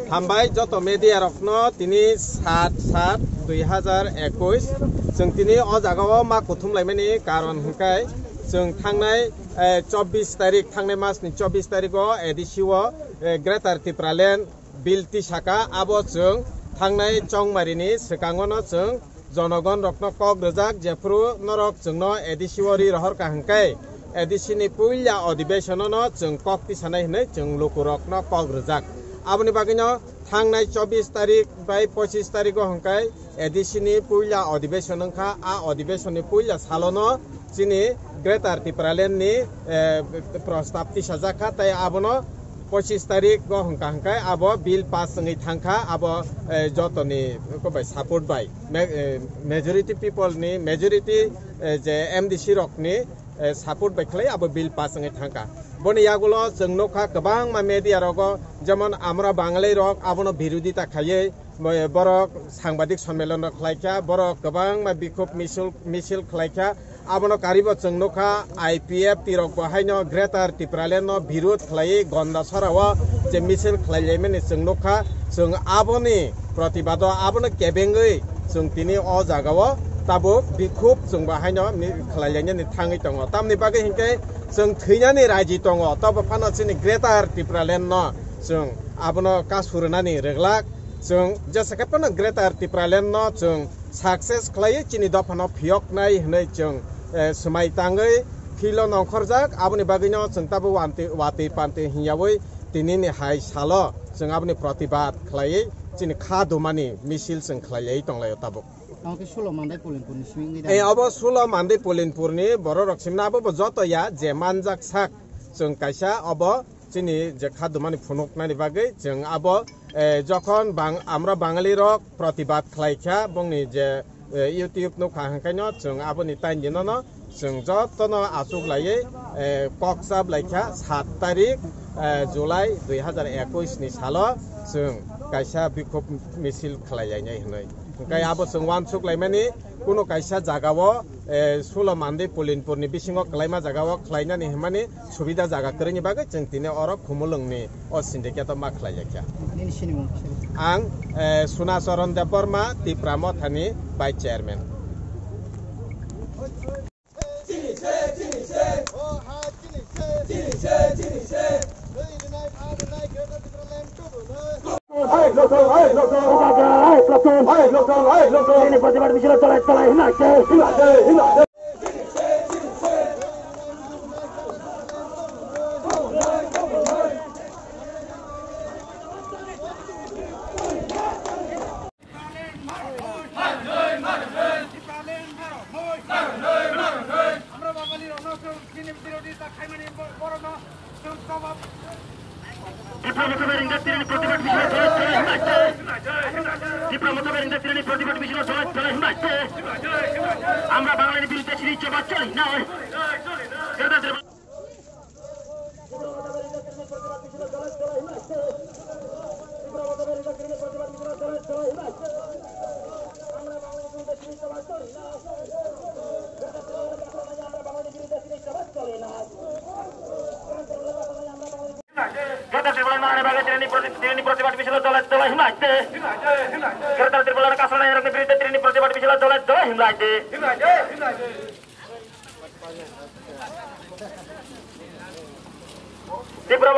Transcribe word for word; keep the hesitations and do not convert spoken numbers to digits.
Hambai joto media rokno tini sat sat dui hazar ekush. Chwng tini o jagao ma kuthum laimani karon hwnkhe chwng thangnai, eh, chobbish tarik, thangnai masni chobbish tarigo A D C o, eh, Greater Tipraland bill tisaka, abo chwng thangnai chongmarini swkangono chwng jonogon rokno kok rwjak, jephru norok chwngno A D C o ri rohor ka hwnkhe A D C ni puila odibeshono no chwng kok tisanai hwnwi chwng lukurokno kok rwjak. Aboni bagwino thangnai chobbish tarik bai pochish tarigo hwnkhe A D C ni puila odibeshon wngkha. A odibeshon ni puila salono chini Greater Tipraland ni, eh, prostab tisajak kha, tei abono pochish tarik o hwnkha hwnkhe abo bill pass wngwi thangkha, abo, eh, jotoni bai support bai, ma-, eh, majority people ni, majority, eh, je M D C rokni, eh, support bai khlai abo bill pass wngwi thangkha. Boni yagulo chwng nukha kwbangma media rogo, jemon Amra Bangali rok abono birodita khaiwi, eh, borok sangbadik sommelon rok khlaikha, borok kwbangma bikhub misil, misil khlaikha. Abono karibo chwng nukha, I P F T rok bo haino Greater Tipraland no birud khlaiwi Gondasora o je misil khlailaimani chwng nukha. Chwng aboni protibado abono kebengwi chwng tini o jagao tabuk bikhub chwng bo haino mi-, khlailainani thangwi tongo. Tamni bagwi hinkhe chwng thwinani raji tongo, tobo phano chini Greater Tipraland no chwng abono kasu rwnani rwglak. Chwng jesa khe phano Greater Tipraland no chwng success khlaiwi chini dophano phiyoknai hwnwi chwng, eh, swmai tangwi field o nongkhorjak. Aboni bagwino chwng tabuk watwi, watwi pantwi hwnyawi tinini hai salo chwng aboni protibad khlaiwi chini kha dumani misil chwng khlaiwi tonglaio tabuk. Tamo khe Sulo Mandai Polinpurni simi wngwi Eh, tamo? Obo Sulo Mandai Polinpurni bororok simna abo bo joto ya je manjak sak chwng kaisa obo chini je kha dumani phunuknani bagwi chwng abo, eh, jokhon bang-, Amra Bangali rok protibad khlai kha, bongni je, eh, YouTube nukha hwnkhaino chwng aboni taindinono chwng jotono achuk laiwi, eh, kok chap lai kha, sat tarik, eh, July dui hazar ekush ni salo chwng kaisa bikhub misil khlai lainai hwnwi. Hwnkhe abo chwng uansuk laimani kuno kaisa jagao, eh, Sulo Mandai Polinpurni bisingo kwlaima jagao khlainani hwnmani subida jaga kwrwini bagwi chwng tini oro Khumulwngni o syndicate-o ma khlai ya kha. Nini sinimung kisa. Ang, eh, Sunacharan Debbarma, Tipra Mothani Vice Chairman. Hey, local, hey, local. Hey, local, hey, local. Hey, local, hey, local. Tini protibad misil cholai, cholai, hinai se. Hinai se, hinai se. Tipra Motha Bering Jatirni protibad misil cholai, cholai, hinai se. Tipra Motha Bering Jatirni protibad misil cholai, cholai, hinai se. Amra Bangalini birudde sini choba cholai, hinai. Greater Tipraland ni bagwi tini proti-, tini protibad misil cholai, cholai, hinai se. Greater Tipraland ni kasarnai rokni birudde tini protibad misil cholai, cholai, hinai se. Tipra